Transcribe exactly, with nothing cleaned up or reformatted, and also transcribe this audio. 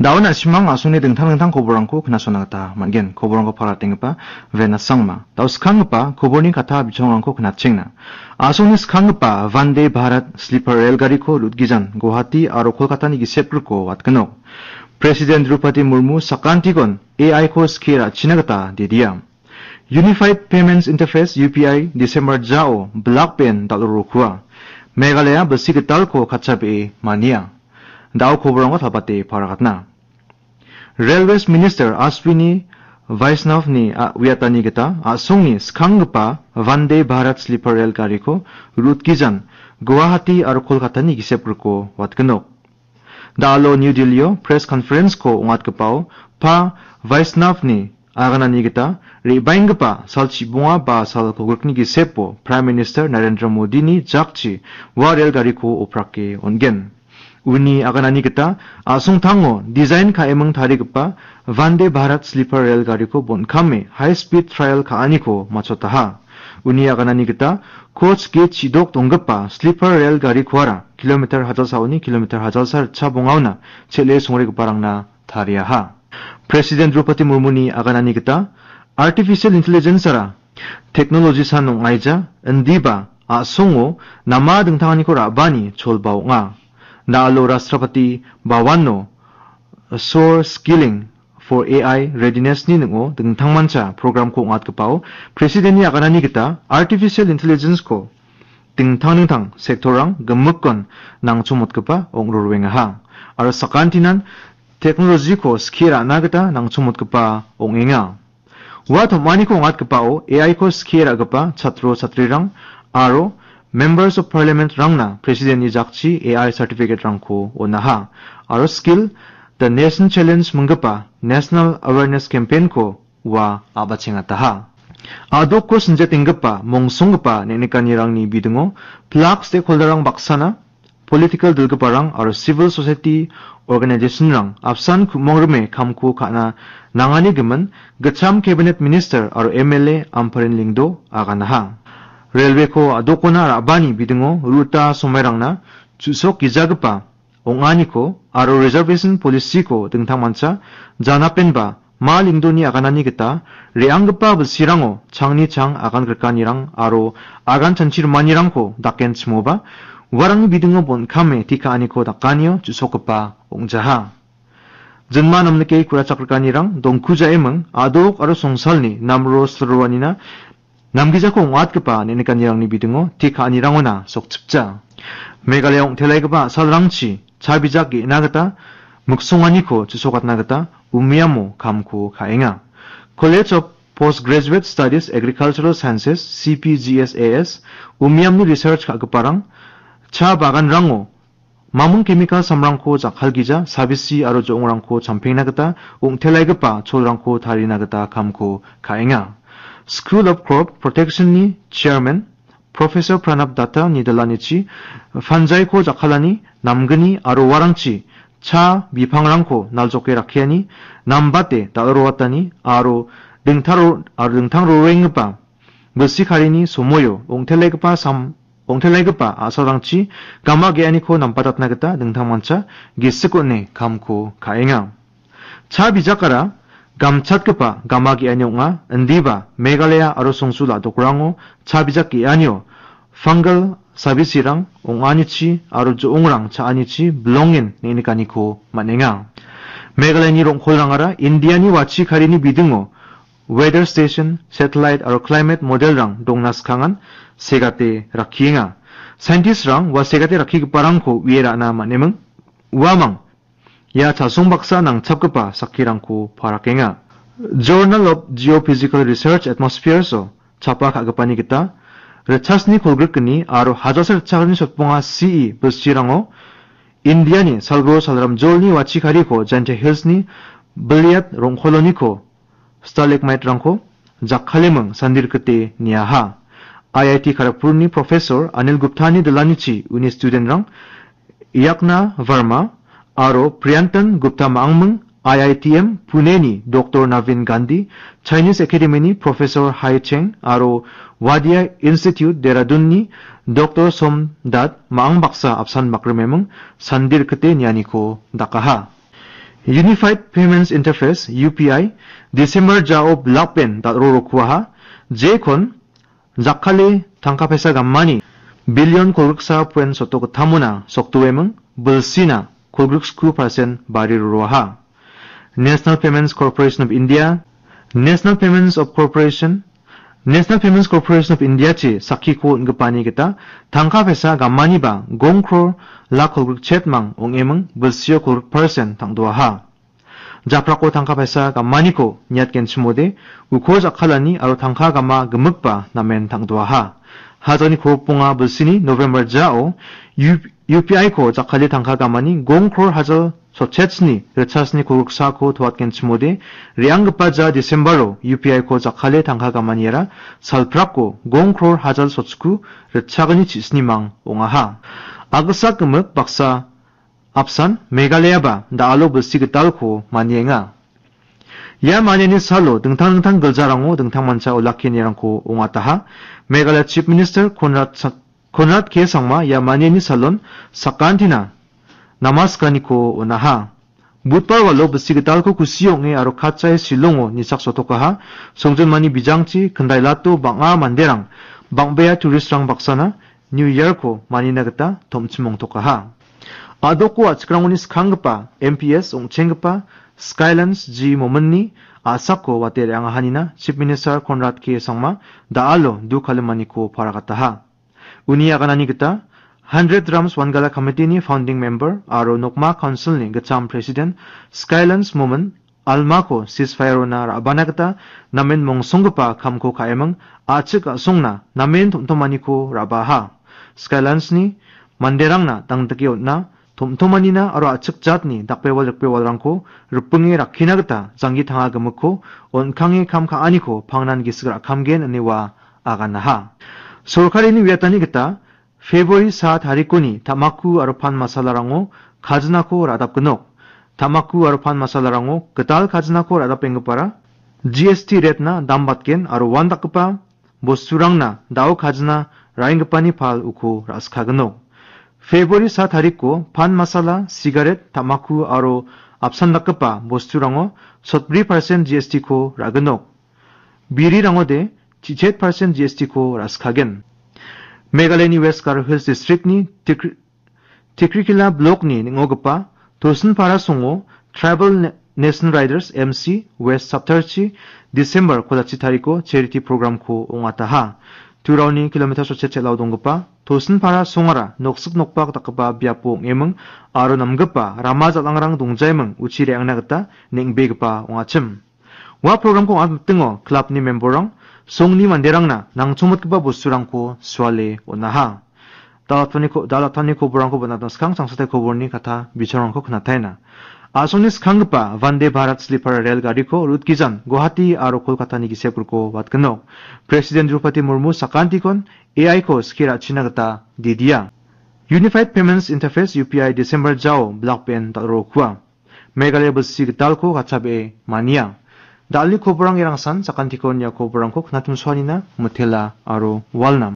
Dao na·simang a·songni dingtang dingtang koborrangko knasona gita man·gen. Koborrangko palatenggipa Venus Sangma. Dao skanggipa koborni kata bichongrangko knatchengna. A·songni skanggipa Vande Bharat sleeper rel gariko rutgijan Guwahati aro Kolkatani gisepgriko watgnok. President Droupadi Murmu sakantikon A I ko skie ra·china gita dedia. Unified Payments Interface, U P I, December jao bilak ben dal·rokua. Meghalaya bilsi gitalko katchabee mania. Dao koborangko talbate parakatna. Railways Minister Ashwini Vaishnavni a-, uiatani gita a·songni skanggipa Vande Bharat sleeper rel gariko rutgijan Guwahati aro Kolkatani gisepgriko watgnok. Dalo New Delhio press conference-ko ong·atgipao Pa Vaishnavni aganani gita re·baenggipa sal chibonga ba sal kolgrikni gisepo Prime Minister Narendra Modini jakchi ua rel gariko oprake on·gen. Uni aganani gita a·songtango design ka·eming tarigipa Vande Bharat sleeper rel gariko bon·kame high speed trial ka·aniko matchotaha. Uni aganani gita coach gate chidok donggipa sleeper rel garikoara kilometer hajalsaoni kilometer hajalsa ritchabongaona chel·e songrigiparangna tariaha. President Droupadi Murmuni aganani gita artificial intelligence-ara technology san ong·aija, indiba a·songo nama dingtanganiko ra·bani cholba ong·a. Dalo Rashtrapati Bhavano Soar Skilling for A I Readiness-ni ning·o dingtangmancha program-ko ong·atgipao President-ni aganani gita artificial intelligence-ko dingtang dingtang sektorrang gimikkon nangchomotgipa ong·roroengaha. Aro sakantinan technology-ko skie ra·na gita nangchomotgipa ong·enga. Ua tom·aniko ong·atgipao A I-ko skie ra·gipa chatro chatrirang aro Members of Parliament-rangna President-ni jakchi A I certificate-rangko on·aha. Aro Skill the Nation Challenge minggipa National Awareness Campaign-ko ua a·bachengataha. A·dokko sinjatenggipa mongsonggipa neng·nikanirangni bidingo pilak stakeholder-rang baksana political dilgiparang aro civil society organization-rang apsan ku·mongrime kamko ka·na nangani gimin gitcham cabinet minister aro M L A Ampareen Lyngdoh aganaha. Railway-ko a·dokona ra·bani bidingo ruta somairangna chu·sok gijagipa ong·aniko aro reservation policy-ko dingtangmancha janapenba Ma Lyngdohni aganani gita re·anggipa bilsirango changni chang agan grikanirang aro agan chanchi rimanirangko dakenchimoba, uarangni bidingo bon·kame tikaaniko dakanio chu·sokgipa ong·jaha. Jinma namnike ku·rachakrikanirang dongkujaeming a·dok aro songsalni namro silroanina namgijako ong·atgipa neng·nikanirangni bidingo ti ka·anirangona sokchipja. Meghalaya ong·telaigipa a·salrangchi cha bijak ge·na gita miksonganiko chu·sokatna gita Umiamo kamko ka·enga. College of Postgraduate Studies Agricultural Sciences, C P G S A S, Umiamni research ka·giparang cha baganrango mamung chemical samrangko jakkalgija, sabisi aro jo·ongrangko champengna gita ong·telaigipa cholrangko tarina gita kamko ka·enga. School of Crop Protection-ni chairman Professor Pranab Datta-ni dilanichi panjaiko jakkalani namgni aro uarangchi cha bipangrangko naljoke rakkiani, nambate dal·roatani aro dingtang ro-, aro dingtang roenggipa bilsi karini somoio ong·telaigipa sam-, ong·telaigipa a·salrangchi gama ge·aniko nampatatna gita dingtangmancha gisik on·e kamko ka·enga. Cha bijakara gamchatgipa gama ge·ani ong·a, indiba Meghalaya aro Songsul a·dokrango cha bijak ge·anio fungal sabisirang ong·anichi aro jo·ongrang cha·anichi bilongen neng·nikaniko man·enga. Meghalayani rong·kolrangara Indiani watchi karini bidingo weather station, satellite aro climate modelrang dongna skangan segate rakkienga. Scientistrang ua segate rakkigiparangko uie ra·na man·eming. Uamang ia chasong baksa nangchapgipa sakkirangko parakenga. Journal of Geophysical Research Atmospheres-o chapa ka·gipani gita ritchasni kolgrikgni aro hajalsa ritchakni sotbonga C E bilsirango Indiani salgro salram jolni watchikariko Jaintia Hills-ni Billiat rong·koloniko stalagmite-rangko jakkaleming sandirikite niaha. I I T Kharagpur-ni Professor Anil Gupta-ni dilanichi uni student-rang Yakna Verma aro Priyantan Gupta ma·angming I I T M Pune-ni Doctor Navin Gandhi, Chinese Academy-ni Professor Hai Cheng aro Wadia Institute Dehradun-ni Doctor Som Dutt ma·ang baksa apsan bakrimeming sandirikite nianiko dakaha. Unified Payments Interface, U P I, December jao bilakben dal·rorokuaha, jekon jakkale tangka pesa gamani billion kolgriksa poen sotogittamona sokdoeming bilsina kolgriksku percent bariroroaha. National Payments Corporation of India, National Payments of Corporation, National Payments Corporation of India-chi sakkiko on·gipani gita tangka pesa gamaniba gong kror lak kolgrikchetmang ong·eming bilsio kolgrik percent tangdoaha. Japrako tangka pesa gamaniko niatgenchimode uko jakkalani aro tangka gama gimikba namen tangdoaha. Hajani kolgrikbonga bilsini November jao U-, U P I-ko jakkale tangka gamani gong kror hajal sotchetsni ritchasni kolgriksako toatgenchimode, re·anggipa ja December-o U P I-ko jakkale tangka gamaniara salprako gong kror hajal sotsku ritchagni chisnimang ong·aha. Agilsak gimik baksa apsan Meghalayaba da·alo bilsi gitalko manienga. Ia maniani salo dingtang dingtang giljarango dingtangmancha olakkianirangko ong·ataha. Meghalaya Chief Minister Conrad Sa-, Conrad K Sangma ia maniani salon sakantina namaskaniko on·aha. Budbar walo bilsi gitalko kusi ong·e aro katchae Shillongo nisak sotokaha. Songjonmani bijangchi Khyndailato bang·a manderang, bang·bea tourist-rang baksana New Year-ko manina gita tomchim ongtokaha. A·doko a·chikrangoni skanggipa M P S ong·chenggipa Skylands G Mominni a·sako wate re·angahanina Chief Minister Conrad K Sangma da·alo du kalimaniko paragataha. Uni aganani gita Hundred Drums Wangala Committee-ni founding member aro Nokma Council-ni gitcham president Skylands Momin Almako ceasefire-ona ra·bana gita namen mongsonggipa kamko ka·eming a·chik a·songna namen tom·tomaniko ra·baha. Skylands-ni manderangna dangdike on·a, tom·tomanina aro a·chik jatni dakbewal rikbewalrangko ripinge rakkina gita janggi tanga gimikko on·kange kam ka·aniko pangnan gisik ra·kamgen ine ua aganaha. Sorkarini uiatani gita February sa tarikoni tamaku aro pan masalarango kajinako ra·dapgnok. Tamaku aro pan masalarango gital kajinako ra·dapenggipara G S T rate-na dambatgen aro uandakgipa bosturangna da·o kajina ra·enggipani pal uko ra·skagnok. February sa tariko pan masala, sigaret, tamaku aro apsandakgipa bosturango sotbri percent G S T-ko ra·gnok. Birirangode chichet percent G S T-ko ra·skagen. Meghalayani West Garo Hills District-ni Tikri-, Tikrikila Block-ni ning·ogipa Tosinpara songo Tribal Ne-, Nation Riders, M C, West Chapter-chi December kolachi tariko charity program-ko ong·ataha. Turaoni kilometer sotchet chelao donggipa Tosinpara songara noksik nokpak dakgipa biapo ong·eming aro namgipa rama jal·angrang dongjaiming uchi re·angna gita neng·begipa ong·achim. Ua program-ko ong·atmitingo club-ni member-rang songni manderangna nangchongmitgipa bosturangko suale on·aha. Dal·atani ko-, dal·atani koborangko bonatna skang changsatai koborni kata bichongrangko knataina. A·songni skanggipa Vande Bharat sleeper rel gariko rutgijan Guwahati aro Kolkatani gisep griko watgnok. President Droupadi Murmu sakantikon A I-ko skie ra·china gita didia. Unified Payments Interface, U P I, December jao bilakben dal·rokua. Meghalaya bilsi gitalko katchabe·e mania. Dal·ni koborang erangsan sakantikon ia koborangko knatimsoanina mitela aro walnam.